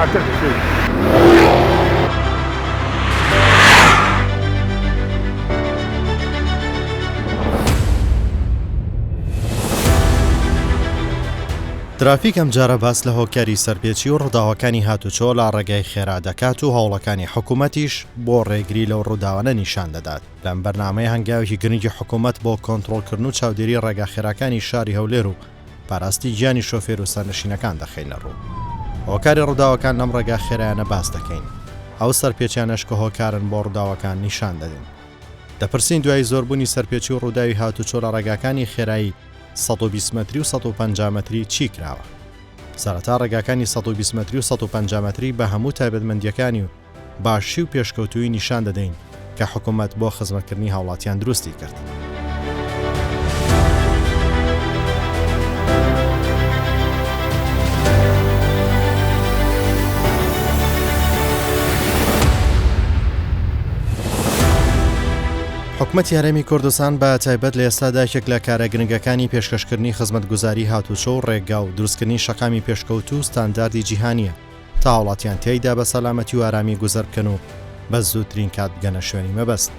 خێراتر بچێت. ترافیک ئەمجارە باس لە هۆکاری سەرپێچی و ڕووداوەکانی هاتوچۆ لە ڕێگای خێرا دەکات و هەوڵەکانی حکوومەتیش بۆ ڕێگری لەو ڕووداوانە نیشان دەدات. لەم بەرنامەیە هەنگاوێکی گرنگی حکوومەت بۆ کۆنترۆڵکردن و چاودێری ڕێگا خێراکانی شاری هەولێر و پاراستنی گیانی شۆفێر و سەرنشینەکان دەخەینە ڕوو. هۆکاری ڕووداوەکان لەم ڕێگا خێرایانە باس دەکەین. ئەو سەرپێچیانەش کە هۆکارن بۆ ڕووداوەکان نیشان دەدەین. دەپرسین دوای زۆربوونی سەرپێچی و ڕووداوی هاتوچۆ لە ڕێگاکانی خێرایی 120 مەتری و 150 مەتری چی کراوە؟ سەرەتا ڕێگاکانی 120 مەتری و 150 مەتری بە هەموو تایبەتمەندییەکانی و باشی و پێشکەوتوویی نیشان دەدەین کە حکومەت بۆ خزمەتکردنی هاوڵاتیان دروستی کرد. حکومەتی هەرێمی کوردستان بە تایبەت لە ئێستادا یەکێک لە کارە گرنگەکانی پێشکەشکردنی خزمەتگوزاری هاتوچۆ و ڕێگا و دروستکردنی شەقامی پێشکەوتوو و ستانداردی جیهانییە تا هاوڵاتیان تیایدا بە سەلامەتی و ئارامی گوزەر بکەن و بە زووترین کات بگەنە شوێنی مەبەست.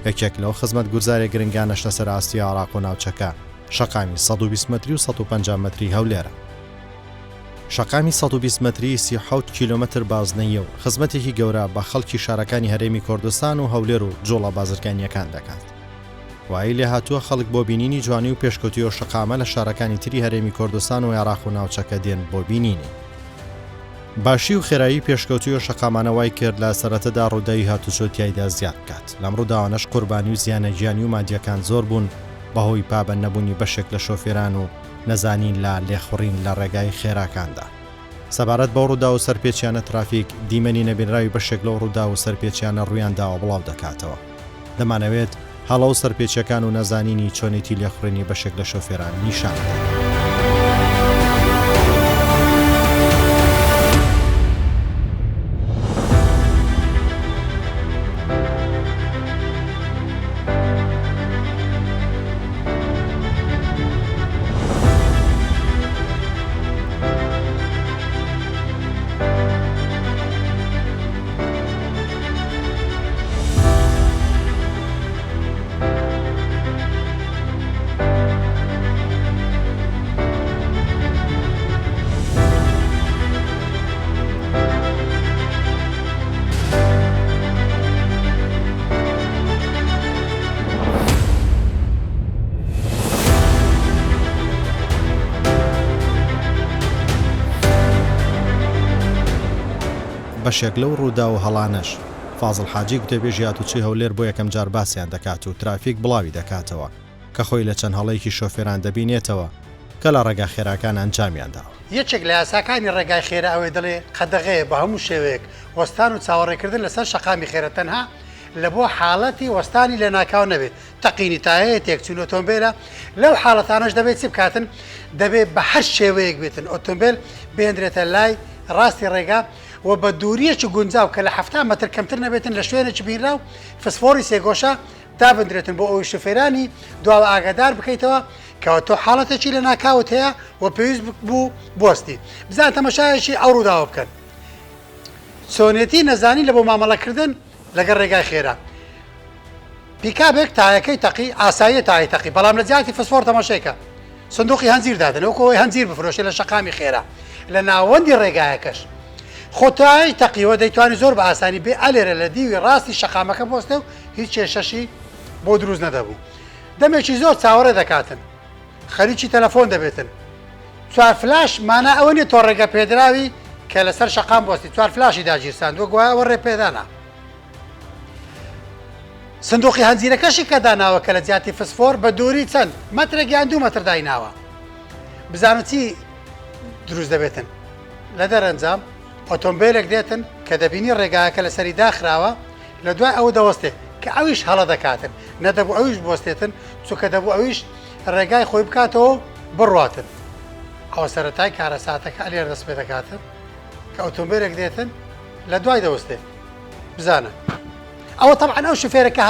یەکێک لەو خزمەتگوزاریە گرنگانەش لەسەر ئاستی عێراق و ناوچەکە شەقامی 120 مەتری و 150 مەتری هەولێرە. شەقامی 120 مەتری 37 کیلۆمەتر بازنەییە و خزمەتێکی گەورە بە خەڵکی شارەکانی هەرێمی کوردستان و هەولێر و جوڵە بازرگانییەکان دەکات. وای لێهاتووە خەڵک بۆ بینینی جوانی و پێشکەوتووی ئەو شەقامە لە شارەکانی تری هەرێمی کوردستان و عێراق و ناوچەکە دێن بۆ بینینی. باشی و خێرایی پێشکەوتووی ئەو شەقامانە وای کرد لە سەرەتەدا ڕووداوی هاتوچۆ تیایدا زیاد بکات، لەم ڕووداوانەش قوربانی و زیانە گیانی و مادییەکان زۆر بوون بەهۆی پابەند نەبوونی بەشێک لە شۆفێران و نەزانین لە لێخوڕین لە ڕێگای خێراکاندا. سەبارەت بەو ڕووداو و سەرپێچیانە ترافیک دیمەنی نەبینراوی بەشێک لەو ڕووداو و سەرپێچیانە ڕوویان داوە بڵاو دەکاتەوە. دەمانەوێت هەڵە و سەرپێچیەکان و نەزانینی چۆنێتی لێخوڕینی بەشێک لە شۆفێران نیشان بدەین. بەشێک لەو ڕووداو و هەڵانەش، فازڵ حاجی گوتەبێژی هاتوچۆی هەولێر بۆ یەکەمجار باسیان دەکات و ترافیک بڵاوی دەکاتەوە، کە خۆی لە چەند هەڵەیەکی شۆفێران دەبینێتەوە کە لە ڕێگا خێراکان ئەنجامیان داوە. یەکێک لە یاساکانی ڕێگای خێرا ئەوەی دەڵێ قەدەغەیە بە هەموو شێوەیەک وەستان و چاوەڕێکردن لەسەر شەقامی خێرا تەنها لە بۆ حاڵەتی وەستانی لەناکاو نەبێت تەقینی تایەیە تێکچوونی ئۆتۆمبێلە لەو حاڵەتانەش دەبێت چی بکاتن دەبێت بە هەر شێوەیەک بێتن ئۆتۆمبێل بهێندرێتە لای ڕاستی ڕێگا و بە دووریەکی گونجاو کە لە 70 مەتر کەمتر نەبێتن لە شوێنێکی بینراو فسفۆڕی سێگۆشە دابندرێتن بۆ ئەوەی شوفێرانی دواوە ئاگادار بکەیتەوە کەوا تۆ حاڵەتێکی لەناکاوت هەیە و پێویست بوو بوەستی بزان تەمەشایەکی ئەو ڕووداوە بکەن چۆنێتی نەزانی لە بۆ مامەڵەکردن لەگەڵ ڕێگای خێرا پیکابێک تایەکەی تەقی ئاساییە تایەی تەقی بەڵام لە جیاتی فسفۆر تەماشای کە سندوقی هەنجیر دادەنێ وەکو ئەوەی هەنجیر بفرۆشێ لە شەقامی خێرا لە ناوەندی ڕێگایەکەش خۆ تایەی تەقیوە دەیتوانی زۆر بە ئاسانی بێ ئەلێرە لە دیوی ڕاستی شەقامەکە بۆستێ و هیچ کێشەشی بۆ دروست نەدەبوو دەمێکی زۆر چاوەڕێ دەکاتن خەریکی تەلەفۆن دەبێتن چوار فلاش مانا ئەوە نیە تۆ ڕێگە پێدراوی کە لەسەر شەقام بۆستی چوار فلاشی داگیرساندووە گوایە ئەوە ڕێپێدانە سندوقی هەنجیرەکەشی کە داناوە کە لە جیاتی فسفۆر بە دووری چەند مەترێک یان دوو مەتر دایناوە بزانە چی دروست دەبێتن لە دەرەنجام ئۆتۆمبیلێک دێتن کە دەبینی ڕێگاکە لەسەری داخراوە لە دوای ئەوە دەوەستێ کە ئەویش هەڵە دەکاتن نەدەبوو ئەویش بوەستێتن چونکە دەبوو ئەویش ڕێگای خۆی بکاتەوە و بڕواتن ئەوە سەرەتای کارەساتەکە ئەلێر دەست پێ دەکاتن کە ئۆتۆمبیلێک دێتن لە دوای دەوەستێ بزانە ئەوە تەبعەن ئەو شوفێرە کە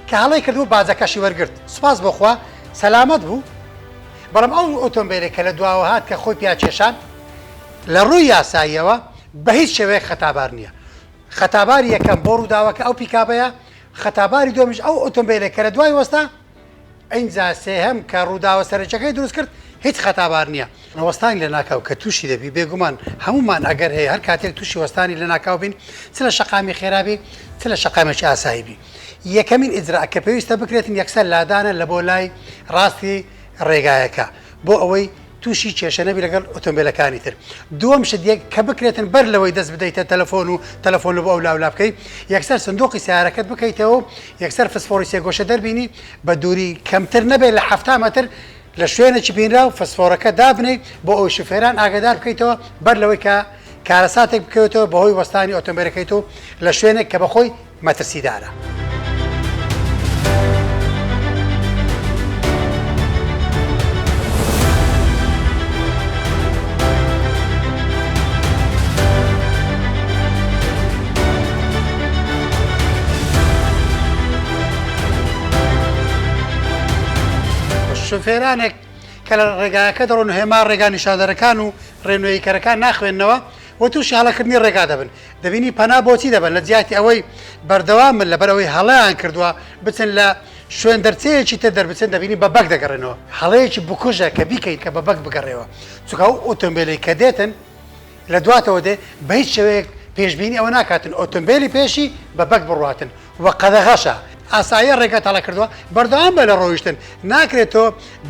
کە هەڵەی کردبوو باجەکەشی وەرگرت سوپاس بۆ خوا سەلامەت بوو بەڵام ئەو ئۆتۆمبیلێک کە لە دواوە هات کە خۆی پیا کێشان لە ڕووی یاساییەوە بە هیچ شێوەیەک خەتابار نییە. خەتاباری یەکەم بۆ ڕووداوەکە ئەو پیکابەیە، خەتاباری دووەمیش ئەو ئۆتۆمبێلەی کە لە دوای وەستا، ئینجا سێهەم کە ڕووداوە سەرەکیەکەی دروست کرد هیچ خەتابار نییە. وەستانی لەناکاو کە تووشی دەبی، بێگومان هەموومان ئەگەر هەیە هەر کاتێک تووشی وەستانی لەناکاو بین چ لە شەقامی خێرا بی چ لە شەقامێکی ئاسایی بی یەکەمین ئیجرا کە پێویستە بکرێتن یەکسەر لادانە لە بۆ لای ڕاستی ڕێگایەکە بۆ ئەوەی تووشی کێشە نەبی لەگەڵ ئۆتۆمبیلەکانی تر. دووەم شت یەک کە بکرێتن بەر لەوەی دەست بدەیتە تەلەفۆن و تەلەفۆن لە بۆ ئەو لاولا بکەی یەکسەر سندوقی سەیارەکەت بکەیتەوە و یەکسەر فسفۆڕی سێگۆشە دەربینی بە دووری کەمتر نەبێت لە 70 مەتر لە شوێنێکی بینراو فسفۆڕەکە دابنێی بۆ ئەوەی شوفێران ئاگادار بکەیتەوە بەر لەوەی کە کارەساتێک بکەوێتەوە بەهۆی وەستانی ئۆتۆمبیلەکەی تۆ لە شوێنێک کە بەخۆی مەترسیدارە. شوفێرانێک کە لە ڕێگایەکە دەڕۆن و هێما ڕێگا نیشاندەرەکان و ڕێنوێیکەرەکان ناخوێننەوە و تووشی هەڵەکردنی ڕێگا دەبن. دەبینی پەنا بۆچی دەبەن لە جیاتی ئەوەی بەردەوام بن لەبەر ئەوەی هەڵەیان کردووە بچن لە شوێن دەرچەیەکی تر دەربچن دەبینی بە بەگ دەگەڕێنەوە هەڵەیەکی بکوژە کە بیکەیت کە بە بەگ بگەڕێەوە چونکە ئەو ئۆتۆمبیلەی کە دێتن لە دواتەوە دێ بە هیچ شێوەیەک پێشبینی ئەوە ناکاتن ئۆتۆمبیلی پێشی بە بەگ بڕواتن و قەدەغەشە. ئاساییە ڕێگەت هەڵە کردووە بەردەوام بە لە ڕۆیشتن ناکرێت تۆ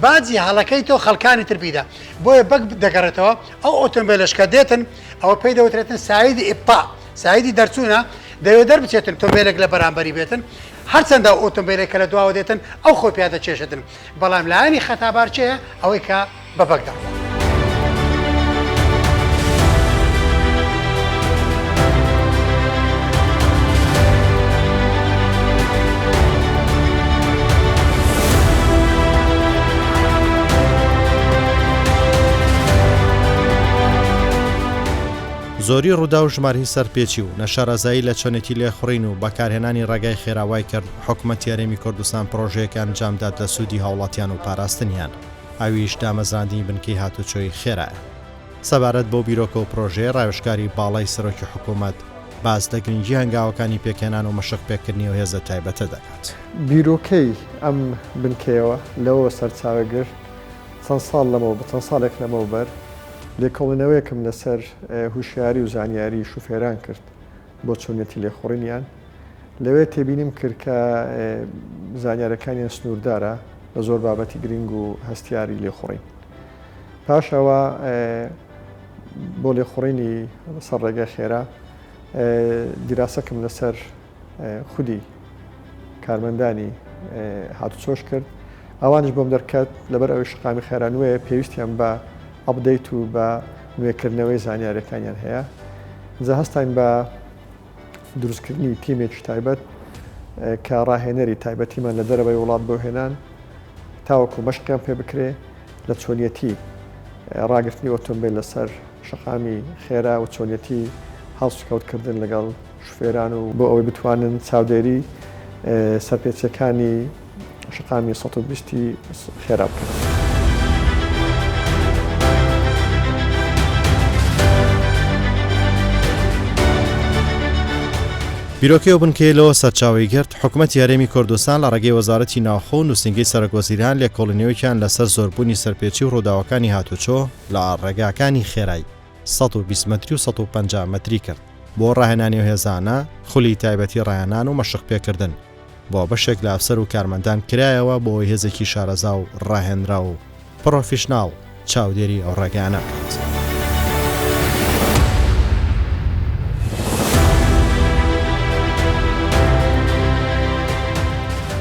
باجی هەڵەکەی تۆ خەڵکانی تر بیدە بۆیە بەگ دەگەڕێتەوە ئەو ئۆتۆمبیلەش کە دێتن ئەوە پێی دەوترێتن سایدی ئیبتا سایدی دەرچوونە دەوێت دەربچێتن تۆمبیلێک لە بەرامبەری بێتن هەرچەندە ئەو ئۆتۆمبیلێک کە لە دواوە دێتن ئەو خۆی پیا دەکێشێتن بەڵام لایەنی خەتابار کێیە ئەوەی کە بە بەگ دەڕوات. زۆری ڕووداو ژمارهی سەرپێچی و نەشارەزایی لە چۆنێتی لێخوڕین و بەکارهێنانی ڕێگای خێرا وای کرد حکومەتی هەرێمی کوردستان پڕۆژەیەک ئەنجامدات لە سوودی هاوڵاتیان و پاراستنیان ئەویش دامەزراندنی بنکەی هاتوچۆی خێرایە. سەبارەت بەو بیرۆکە و پرۆژەیە ڕاوێژکاری باڵای سەرۆکی حکوومەت باس لە گرنگی هەنگاوەکانی پێکهێنان و مەشق پێکردنی ئەو هێزە تایبەتە دەکات. بیرۆکەی ئەم بنکەیەوە لەوەوە سەرچاوە گرت، چەند ساڵ لەمەوبەر چەند ساڵێک لەمەوبەر لێکۆڵینەوەیەکم لەسەر هوشیاری و زانیاری شوفێران کرد بۆ چۆنیەتی لێخوڕینیان، لەوێ تێبینیم کرد کە زانیارەکانیان سنووردارە لە زۆر بابەتی گرنگ و هەستیاری لێخوڕین. پاش ئەوە بۆ لێخوڕینی سەر ڕێگای خێرا دیراسەکم لەسەر خودی کارمەندانی هاتوچۆش کرد ئەوانش بۆم دەرکەت لەبەر ئەوەی شقامی خێرا نوێ پێویستیان بە update و بە نوێکردنەوەی زانیاریەکانیان هەیە جا هەستاین بە دروستکردنی تیمێکی تایبەت کە ڕاهێنەری تایبەتیمان لە دەرەوەی وڵات بۆ هێنان تاوەکو مەشقیان پێ بکرێ لە چۆنیەتی ڕاگرتنی ئۆتۆمبیل لەسەر شەقامی خێرا و چۆنیەتی هەڵسوکەوتکردن لەگەڵ شوفێران و بۆ ئەوەی بتوانن چاودێری سەرپێچیەکانی شەقامی 120 ی خێرا بکەن. بیرۆکەی ئەو بنکەیە لەوە سەرچاوەی گرت، حکومەتی هەرێمی کوردستان لە ڕێگەی وەزارەتی ناوخۆ و نووسینگەی سەرۆکوەزیران لێکۆڵینەوەیەکیان لەسەر زۆربوونی سەرپێچی و ڕووداوەکانی هاتوچۆ لە ڕێگاکانی خێرای 120 مەتری و 150 مەتری کرد بۆ ڕاهێنانی ئەو هێزانە خولی تایبەتی ڕاهێنان و مەشقپێکردن بۆ بەشێک لە ئەفسەر و کارمەندان کرایەوە بۆ ئەوەی هێزێکی شارەزا و ڕاهێنراو و پڕۆفیشناڵ چاودێری ئەو ڕێگایانە بکات.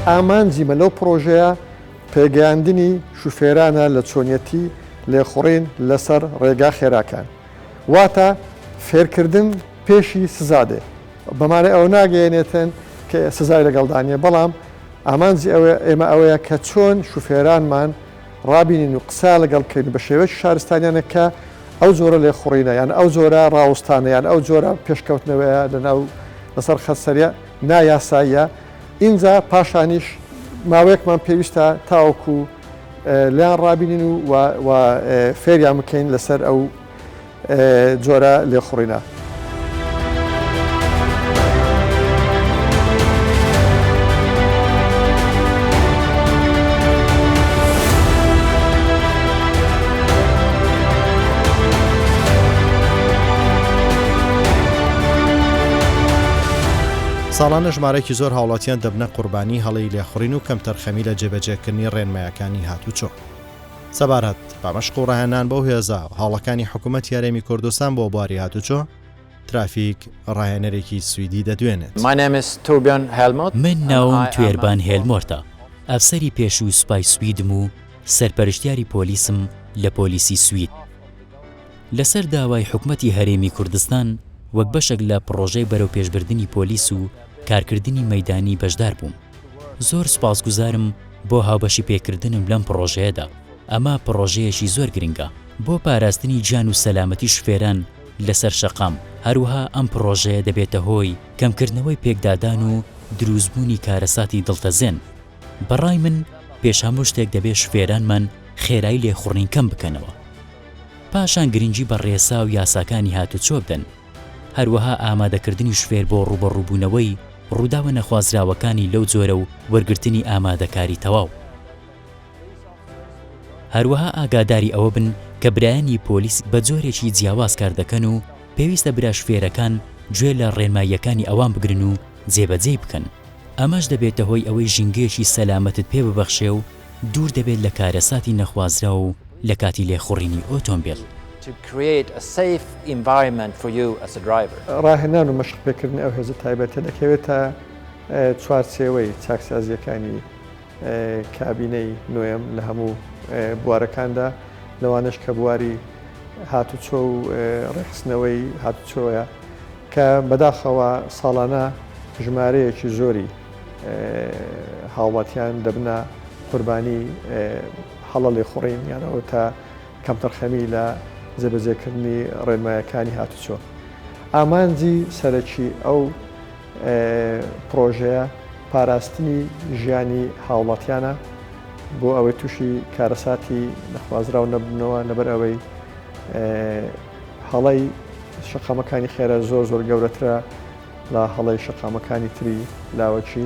ئامانجی مە لەو پڕۆژەیە پێگەیاندنی شوفێرانە لە چۆنیەتی لێخوڕین لەسەر ڕێگا خێراکان واتە فێرکردن پێشی سزا دێ بەمانای ئەوە ناگەیەنێتن کە سزای لەگەڵدا نیە بەڵام ئامانجی ئێمە ئەوەیە کە چۆن شوفێرانمان ڕابینین و قسە لەگەڵ بکەین بە شێوەیەکی شارستانیانە کە ئەو جۆرە لێخوڕینە یان ئەو جۆرە ڕاوستانە یان ئەو جۆرە پێشکەوتنەوەیە لەناو لەسەر خەت سەریع نایاساییە ئینجا پاشانیش ماوەیەکمان پێویستە تاوەکو لێیان ڕابینین و و فێریان بکەین لەسەر ئەو جۆرە لێخوڕینە. ساڵانە ژمارەیەکی زۆر هاوڵاتیان دەبنە قوربانی هەڵەی لێخوڕین و کەمتەرخەمی لە جێبەجێکردنی ڕێنمایەکانی هاتوچۆ. سەبارەت بە مەشق و ڕاهێنان بەو هێزە و هەوڵەکانی حکوومەتی هەرێمی کوردستان بۆ بواری هاتوچۆ، ترافیک ڕاهێنەرێکی سویدی دەدوێنێت. My name is Torbjörn Helmot من and ناوم I am توێربان a هێلمۆرتە، ئەفسەری پێشووی سوپای سویدم و سەرپەرشتیاری پۆلیسم لە پۆلیسی سوید. لەسەر داوای حکومەتی هەرێمی کوردستان وەک بەشێک لە پڕۆژەی بەرەوپێشبردنی پۆلیس و کارکردنی مەیدانی بەشدار بووم. زۆر سوپاسگوزارم بۆ هاوبەشی پێکردنم لەم پڕۆژەیەدا. ئەمە پڕۆژەیەکی زۆر گرنگە بۆ پاراستنی گیان و سەلامەتی شوفێران لەسەر شەقام، هەروەها ئەم پڕۆژەیە دەبێتە هۆی کەمکردنەوەی پێکدادان و دروستبوونی کارەساتی دڵتەزێن. بەڕای من پێش هەموو شتێک دەبێت شوفێرانمان خێرایی لێخوڕین کەم بکەنەوە. پاشان گرنگی بە ڕێسا و یاساکانی هاتوچۆ بدەن، هەروەها ئامادەکردنی شوفێر بۆ ڕووبەڕووبوونەوەی ڕووداوە نەخوازراوەکانی لەو جۆرە و وەرگرتنی ئامادەکاری تەواو. هەروەها ئاگاداری ئەوە بن کە برایانی پۆلیس بە جۆرێکی جیاواز کار دەکەن و پێویستە برا شوفێرەکان گوێ لە ڕێنماییەکانی ئەوان بگرن و جێبەجێی بکەن، ئەمەش دەبێتە هۆی ئەوەی ژینگەیەکی سەلامەتت پێ ببەخشێ و دوور دەبێت لە کارەساتی نەخوازراو و لە کاتی لێخوڕینی ئۆتۆمبێل. To create a safe environment for you as a driver. ڕاهێنان و مەشق پێکردنی ئەو هێزە تایبەتە دەکەوێتە چوارچێوەی چاکسازییەکانی کابینەی نۆیەم لە هەموو بوارەکاندا، لەوانەش کە بواری هاتوچۆ و ڕێکخستنەوەی هاتوچۆیە کە بەداخەوە ساڵانە ژمارەیەکی زۆری هاوڵاتیان دەبنە قوربانی هەڵە لێخوڕین یان ئەوەتا کەمتەرخەمی لە جێبەجێکردنی ڕێنمایەکانی هاتوچۆ. ئامانجی سەرەکی ئەو پڕۆژەیە پاراستنی ژیانی هاوڵاتیانە بۆ ئەوەی تووشی کارەساتی نەخوازراو نەبنەوە لەبەر ئەوەی هەڵەی شەقامەکانی خێرا زۆر زۆر گەورەترە لە هەڵەی شەقامەکانی تری لاوەکی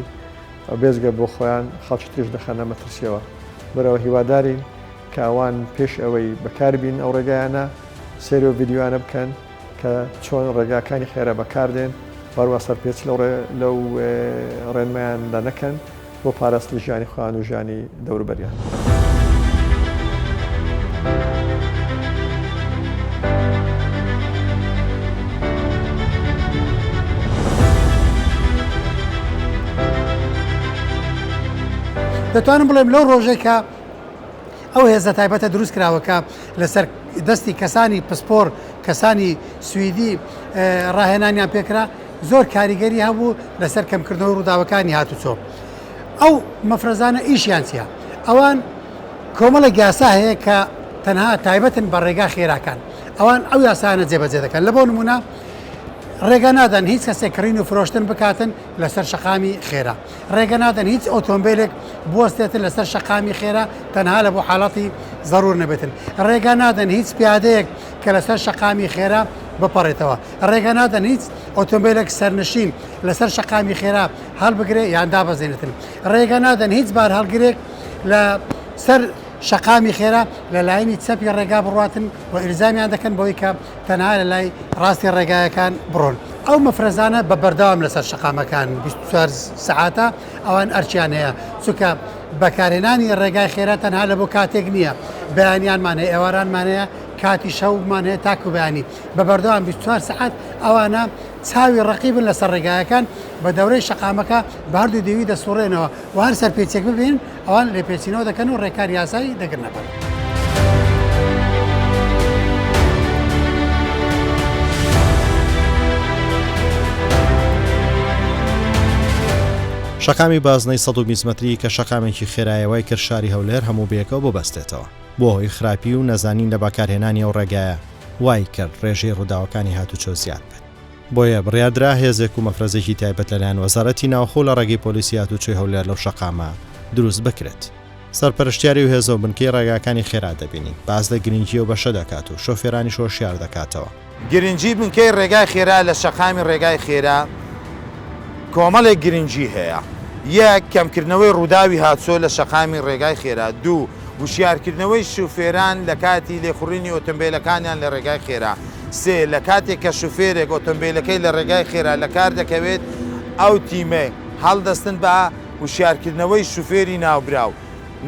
بێجگە بۆ خۆیان خەڵکی تریش دەخەنە مەترسیەوە بەرەوە هیوادارین کە ئەوان پێش ئەوەی بەکاربین ئەو ڕێگایانە سەیری ئەو ڤیدیۆیانە بکەن کە چۆن ڕێگاکانی خێرا بەکاردێن وهەروە سەرپێچ لەو ڕێنمایاندا نەکەن بۆ پاراستنی ژیانی خۆیان و ژیانی دەوروبەریان. دەتوانم بڵێم لەو ڕۆژەی کە ئەو هێزە تایبەتە دروست کراوە کە لەسەر دەستی کەسانی پسپۆر کەسانی سویدی ڕاهێنانیان پێکرا زۆر کاریگەری هەبوو لەسەر کەمکردنەوەی ڕووداوەکانی هاتوچۆ ئەو مەفرەزانە ئیشیان چییە؟ ئەوان کۆمەڵێک یاسا هەیە کە تەنها تایبەتن بە ڕێگا خێراکان ئەوان ئەو یاسانە جێبەجێ دەکەن لە بۆ نمونە ڕێگە نادەن هیچ کەسێک کڕین و فرۆشتن بکاتن لەسەر شەقامی خێرا ڕێگە نادەن هیچ ئۆتۆمبیلێک بوەستێتن لەسەر شەقامی خێرا تەنها لە بۆ حاڵەتی زەرور نەبێتن ڕێگە نادەن هیچ پیادەیەک کە لەسەر شەقامی خێرا بپەڕێتەوە ڕێگە نادەن هیچ ئۆتۆمبیلێک سەرنشین لەسەر شەقامی خێرا هەڵبگرێ یان دابەزێنێتن. ڕێگە نادەن هیچ بارهەڵگرێک لە سەر شەقامی خێرا لە لایەنی چەپی ڕێگا بڕواتن و ئیلزامیان دەکەن بەوەی کە تەنها لە لای ڕاستی ڕێگایەکان بڕۆن. ئەو مەفرەزانە بە بەردەوام لەسەر شەقامەکان 24 سەعاتە ئەوان ئەرکیان هەیە چونکە بەکارهێنانی ڕێگای خێرا تەنها لە بۆ کاتێک نییە بەیانیانمان هەیە ئێوارانمان هەیە کاتی شەومان هەیە تاکو بەیانی بە بەردەوام 24 سەعات ئەوانە چاوی ڕەقیبن لەسەر ڕێگایەکان، بە دەورەی شەقامەکە بە هەردوو دیوی دەسوڕێنەوە و هەر سەرپێچیەک ببینن ئەوان لێپێچینەوە دەکەن و ڕێکاری یاسایی دەگرنەبەر. شەقامی بازنەی 120 مەتری کە شەقامێکی خێرایە وای کرد شاری هەولێر هەموو بەیەکەوە ببەستێتەوە بۆ هۆی خراپی و نەزانین لە بەکارهێنانی ئەو ڕێگایە وای کرد ڕێژەی ڕووداوەکانی هاتوچۆ زیاد بێت. بۆیە بڕیاردرا هێزێک و مەفرەزێکی تایبەت لەلایەن وەزارەتی ناوخۆ و لە ڕێگەی پۆلیسی هاتوچۆی هەولێر لەو شەقامە دروست بکرێت. سەرپەرشتیاری و هێزە و بنکەی ڕێگاکانی خێرا دەبینین باس لە گرنگی ئەو بەشە دەکات و شۆفێرانیش هۆشیار دەکاتەوە. گرنگی بنکەی ڕێگای خێرا لە شەقامی ڕێگای خێرا کۆمەڵێک گرنگی هەیە، یەک، کەمکردنەوەی ڕووداوی هاتوچۆ لە شەقامی ڕێگای خێرا، دوو، وشیارکردنەوەی شوفێران لە کاتی لێخوڕینی ئۆتۆمبێلەکانیان لە ڕێگای خێرا، سێ، لە کاتێک کە شوفێرێک ئۆتۆمبێلەکەی لە ڕێگای خێرا لە کار دەکەوێت، ئەو تیمەی هەڵدەستن بە وشیارکردنەوەی شوفێری ناوبراو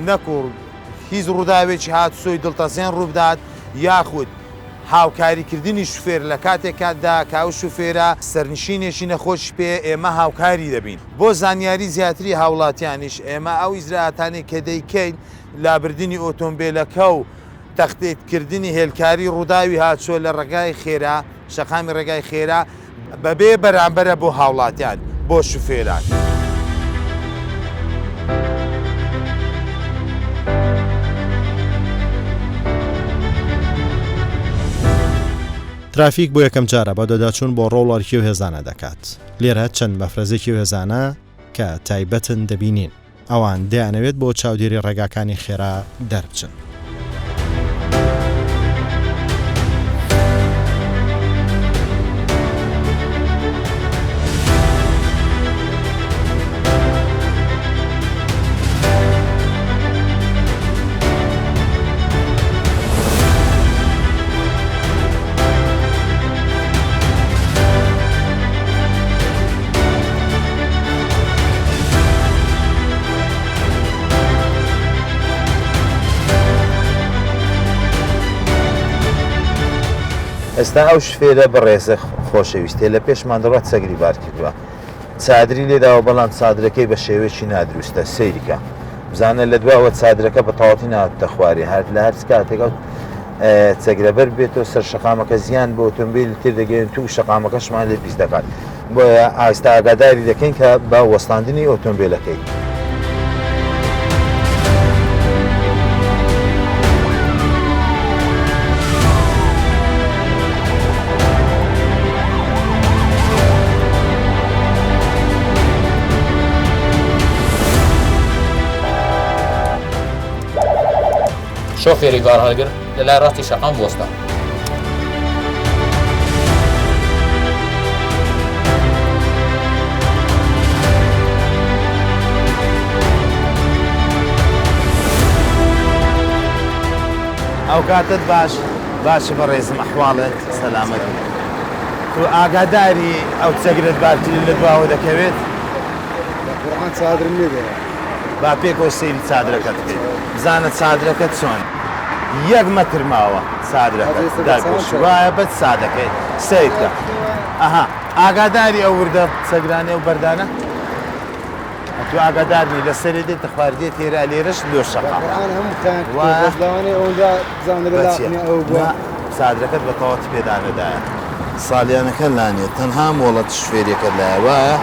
نەکو هیچ ڕووداوێکی هاتوچۆی دڵتەزێن ڕووبدات یاخود هاوکاریکردنی شوفێر لە کاتێکدا کە ئەو شوفێرە سەرنشینێکی نەخۆشی پێیە ئێمە هاوکاری دەبین. بۆ زانیاری زیاتری هاوڵاتیانیش ئێمە ئەو ئیجرائاتانەی کە دەیکەین لابردنی ئۆتۆمبێلەکە و تەختیتکردنی هێلکاری ڕووداوی هاتوچۆ لە ڕێگای خێرا، شەقامی ڕێگای خێرا بەبێ بەرامبەرە بۆ هاوڵاتیان، بۆ شوفێران. ترافیک بۆ یەکەم جارە بەدواداچوون بۆ ڕۆڵ و ئەرکی ئەو هێزانە دەکات. لێرە چەند مەفرەزێکی ئەو هێزانە کە تایبەتن دەبینین. ئەوان دەیانەوێت بۆ چاودێری ڕێگاکانی خێرا دەربچن. ئێستا ئەو شفێرە بەڕێزە خۆشەویستێ لە پێشمان دەڕات سەگری بار کردووە چادری لێداوە بەڵام چادرەکەی بە شێوەیەکی نادروستە سەیریکە بزانە لە دواوە چادرەکە بە تەواتی ناتە خوارێ هەر لە هەرچ کاتێک ئەو چەگرە بەر بێتەوە سەر شەقامەکە زیان بۆ ئۆتۆمبیلی تر دەگەیەنێت و شەقامەکەشمان لێ پیس دەکات بۆیە ئاستا ئاگاداری دەکەین کە بە وەستاندنی ئۆتۆمبیلەکەی. شۆفێری بارهەڵگر لە لای ڕاستی شەقام بوەستە. ئەوکاتەت باش باشە بەڕێزم ئەحواڵت سەلامەت بی تو ئاگاداری ئەو چەگرەت بارکردی لە دواوە دەکەوێت؟ بە قورعان چادرم نیە دەیا. با پێکەوە سەیری چادرەکەت بکەین بزانە چادرەکەت چۆن یەک مەتر ماوە چادرەکەت دایپۆشی وایە بەس سادەکەی سەیر کە ئەها ئاگاداری ئەو وردە چەگرانەی ئەو بەردانە ئەتو ئاگادار نی لە سەرێ دێتە خوار دێت تێرا لێرەش لۆ شەقا وایە بەچیە چادرەکەت بە تەواوەتی پێدانەدایە. ساڵیانەکە لانیە تەنها مۆڵەت شوفێریەکەت لایە وایە؟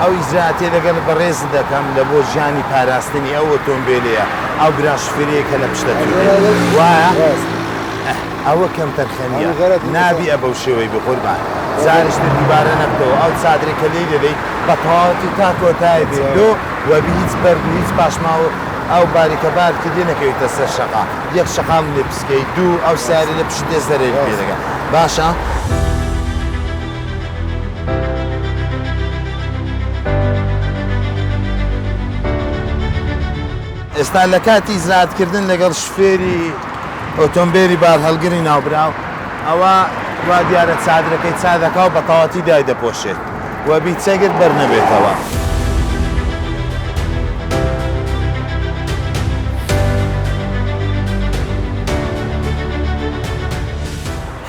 ئەو ئیجرائاتەی لەگەڵ بەڕێزت دەکەم لە بۆ ژیانی پاراستنی ئەو ئۆتۆمبێلەیە ئەو برا شوفێرەیە کە لە پشتە توو دێت وایە؟ ئەوە کەمتەرخەمیە نابی ئە بەو شێوەی بی قوربان جارێکی تر دووبارە نەبتەوە ئەو چادرەی کە لێی دەدەی بە تەواوەتی تا کۆتایی بێ لۆ وەبی هیچ بەرد و هیچ پاشماوە ئەو باریکە بارکە لێ نەکەویتە سەر شەقا یەک شەقام لێ پسکەی دوو ئەو سەیارەی لە پشت دێ زەرەری پێ دەگا باشە. ئێستا لە کاتی ئیجرائاتکردن لەگەڵ شوفێری ئۆتۆمبێلی بارهەڵگری ناوبراو ئەوە وا دیارە چادرەکەی چا دەکا و بە تەواتی دایدەپۆشێت و بی چەگر بەر نەبێتەوە.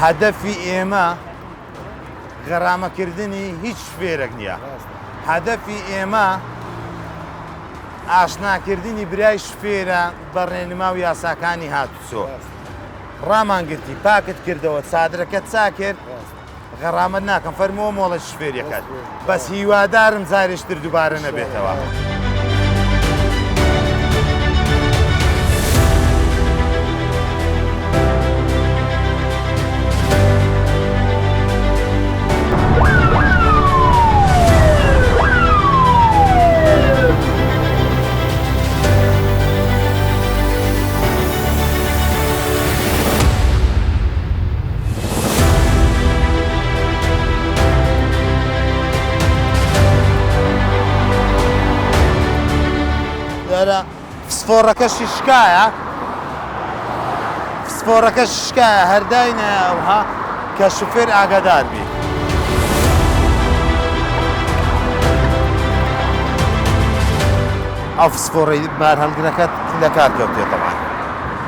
هەدەفی ئێمە غەرامەکردنی هیچ شوفێرێک نییە، هەدەفی ئێمە ئاشناکردنی برای شوفێرە بە ڕێنما و یاساکانی هاتوچۆ. ڕامانگرتی، پاکت کردەوە، چادرەکەت چاکرد، غەڕامەت ناکەم فەرمووە مۆڵەت شفێریەکەت بەس هیوادارم جارێکی تر دووبارە نەبێتەوە. دیارە فسفۆڕەکەشی شکایە فسفۆڕەکەش شکایە هەرداینە ئەوها کە شوفێر ئاگادار بی. ئەو فسفۆڕەی بارهەڵگرەکەت لە کار کەوتێ تەبعەن.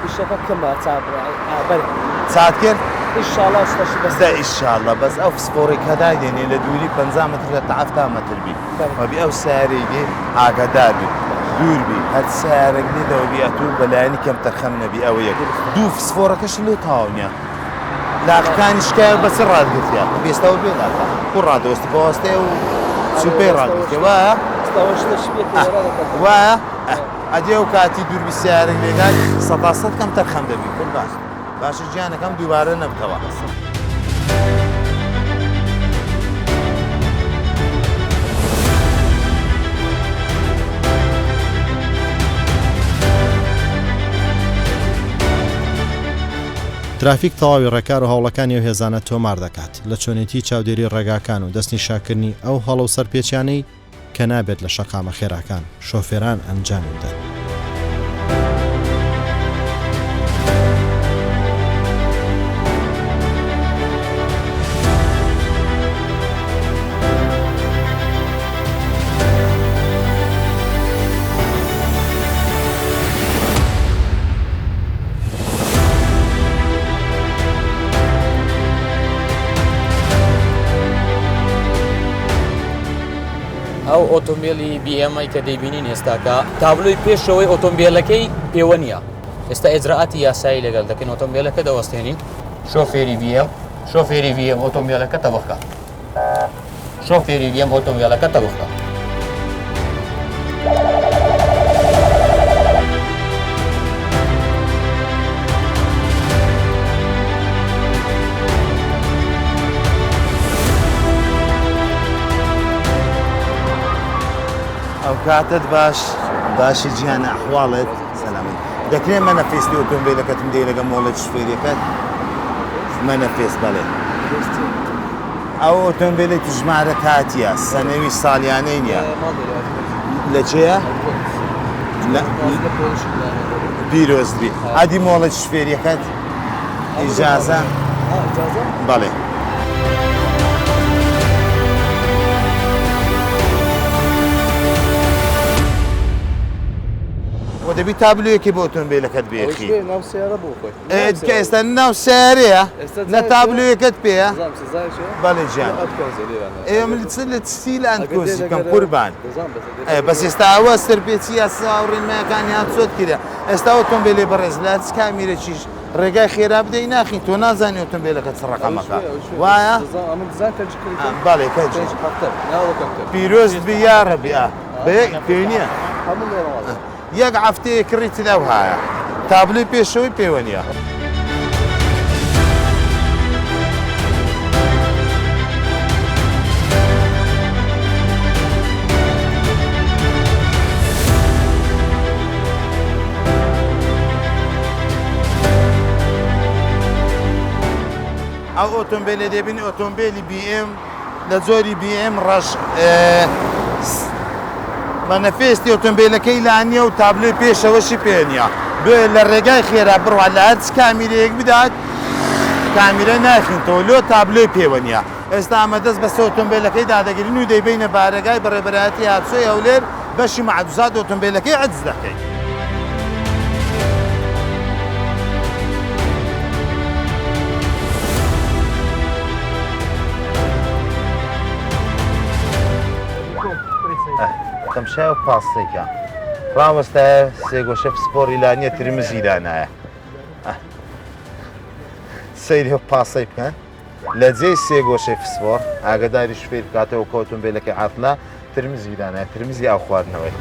ئیشەکە کەمە چا ئا بەرێ. چات کرد؟ ئیشاڵا شتەشی بەس. دە ئیشاڵا بەس ئەو فسفۆڕەی کە دایدێنێ لە دووری 50 مەتر تا 70 مەتر بی وەبی ئەو سەیارەی دێ ئاگادار بی دوور بی هەر سەیارەک لێدەوە بی ئەتوو بە لایەنی کەمتەرخەم نەبی ئەوە یەک دوو فسفۆڕەکەشت لۆ تەواو نیە. لاقەکانی شکایە بە چ ڕاتگرتیە بێستەوە بێ لاقە کو ڕادەوەستی بە واسطەی ئەو سوپەی ڕاگرتیە وایە وایە ئەدی ئەو کاتی دووربی سیارێک لێدات سەتا سەد کەم تەرخەم دەبی قوربان باشە گیانەکەم دووبارە نەبتەوە. ترافیک تەواوی ڕێکار و هەوڵەکانی ئەو هێزانە تۆمار دەکات لە چۆنێتی چاودێری ڕێگاکان و دەستنیشاکردنی ئەو هەڵە و سەرپێچیانەی کە نابێت لە شەقامە خێراکان شۆفێران ئەنجامی بدەن. ئەو ئۆتۆمبیلی BM کە دەیبینین ئێستاکە تابلۆی پێشەوەی ئۆتۆمبیلەکەی پێوە نییە ئێستا ئێجرائاتی یاسایی لەگەڵ دەکەین ئۆتۆمبیلەکە دەوەستێنین شۆفێری BM شۆفێری BM ئۆتۆمبیلەکە تەبخکە شۆفێری BM ئۆتۆمبیلەکە تەبخکە. ئەوکاتەت باش باشی گیانە ئەحواڵت سەلامەت دەکرێت مەنەفێستی ئۆتۆمبیلەکەتم دێ لەگە مۆڵەت شوفێریەکەت مەنەفێست بەڵێ ئەو ئۆتۆمبیلێک ژمارە کاتیە سەنەوی ساڵیانەی نییە لە چێە پیرۆز بی ئەدی مۆڵەت شوفێریەکەت ئیجازە بەڵێ. وە دەبی تابلۆیەکی بۆ ئۆتۆمبیلەکەت بێخی کە ئێستا ناو سیارەیە نە تابلۆیەکەت پێیە بەڵێ گیان ئێ من چ لە چی لە ئەندکۆزی بکەم قوربان بەس ئێستا ئەوە سەرپێچی یاسا و ڕێنمایەکانیان چۆت کرا ئێستا ئۆتۆمبیلێ بەڕێز لە چ کامیرەکیش ڕێگای خێرا بدەی ناخین تۆ نازانی ئۆتۆمبیلەکە چ ڕەقەمەکە وایە بەڵێ کەج پیرۆز بی یاڕەبی ئا پێ نییە یەک هەفتەیە کڕیتن ئەوهایە تابلۆی پێشەوەی پێوە نییە. ئەو ئۆتۆمبیلە دەبین ئۆتۆمبیلی BM لە جۆری BM ڕەش مەنەفێستی ئۆتۆمبیلەکەی لا نییە و تابلۆی پێشەوەشی پێ نییە بۆیە لە ڕێگای خێرا بڕوا لە هەرچ کامیرەیەک بدات کامیرە ناخینتەوە لۆ تابلۆی پێوە نییە ئێستا ئەمە دەست بەسە ئۆتۆمبیلەکەی دادەگرین و دەیبەینە بارەگای بەڕێبەرایەتی هاتوچۆی هەولێر بەشی مەعجوزات ئۆتۆمبیلەکەی عەجز دەکەین. تەمشای و پاسێکە ڕاوەستایە سێگۆشە پسپۆڕی لا نییە ترمزی دانایە سەیری پاسەی بکەن لە جێی سێگۆشەی فسفۆڕ، ئاگەداری شوفێر بکاتەوە کە ئۆتۆمبێلەکەی عاتڵە، ترمزی دانایە، ترمزی ئاو خواردنەوەی.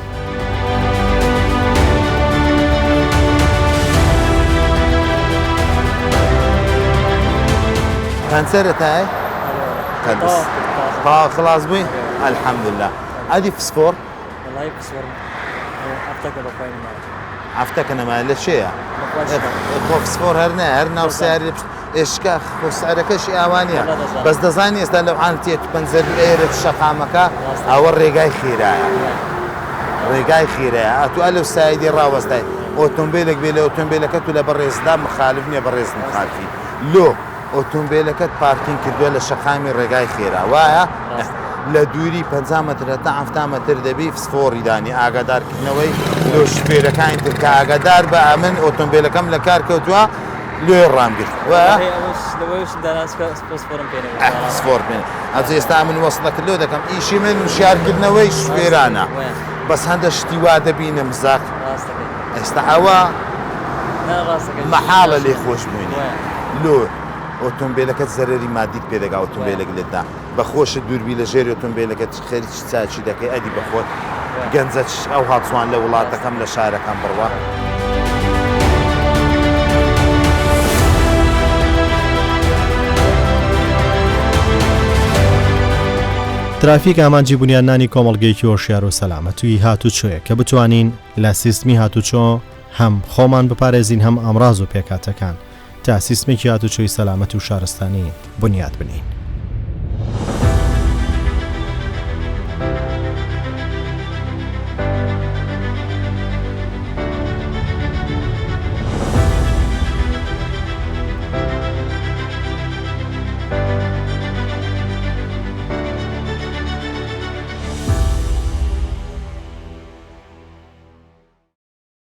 پەنچەرە تای؟ تەندس. تەواو خلاص بووی؟ الحمدلله. ئەدی فسفۆڕ؟ وەڵایی پسپۆڕ هەفتەکە بەخوای نەمایە. هەفتەکە نەمایە لە چێیە؟ خۆ فسفۆڕ هەر نایە هەر ناو سەیارەی لە پشت ئێشکا خۆ سعرەکەشی ئاوا نییە بەس دەزانی ئێستا لەو عالەتیە پەنجەر ئێرە شەقامەکە ئەوە ڕێگای خێرایە ڕێگای خێرایە ئەتو ئەلەو سایدی ڕاوەستای ئۆتۆمبیلێک بێ لە ئۆتۆمبیلەکە تو لە بەڕێزدا مخالف نییە بەڕێز مخالفی لۆ ئۆتۆمبیلەکەت پارکینگ کردووە لە شەقامی ڕێگای خێرا وایە؟ لە دووری 50 مەتر هەتا 70 مەتر دەبی فسفۆڕی دانی ئاگادارکردنەوەی لۆ شوفێرەکانی تر کە ئاگادار بە ئەمن ئۆتۆمبیلەکەم لە کار کەوتووە لۆ ڕامگرت فسفۆر پێ ئەز ئێستا من وەسڵەکە لۆ دەکەم ئیشی من وشیارکردنەوەی شوفێرانە بەس هەندە شتی وا دەبینم زەق ئێستا ئەوە مەحاڵە لێ خۆش بووینی لۆ ئۆتۆمبیلەکەت زەرەری مادیت پێ دەگا ئۆتۆمبیلێک لێتدا بە خۆشت دووربی لە ژێری ئۆتۆمبیلەکەت خەریکی چاکی دەکەی ئەدی بە خۆت گەنجە ئەو هاتوان لە وڵاتەکەم لە شارەکەم بڕوا. ترافیک ئامانجی بونیادنانی کۆمەڵگەیەکی هۆشیار و سەلامەتوی هاتوچۆیە کە بتوانین لە سیستمی هاتوچۆ هەم خۆمان بپارێزین هەم ئامراز و پێکهاتەکان تا سیستمێکی هاتوچۆی سەلامەت و شارستانی بنیات بنێین.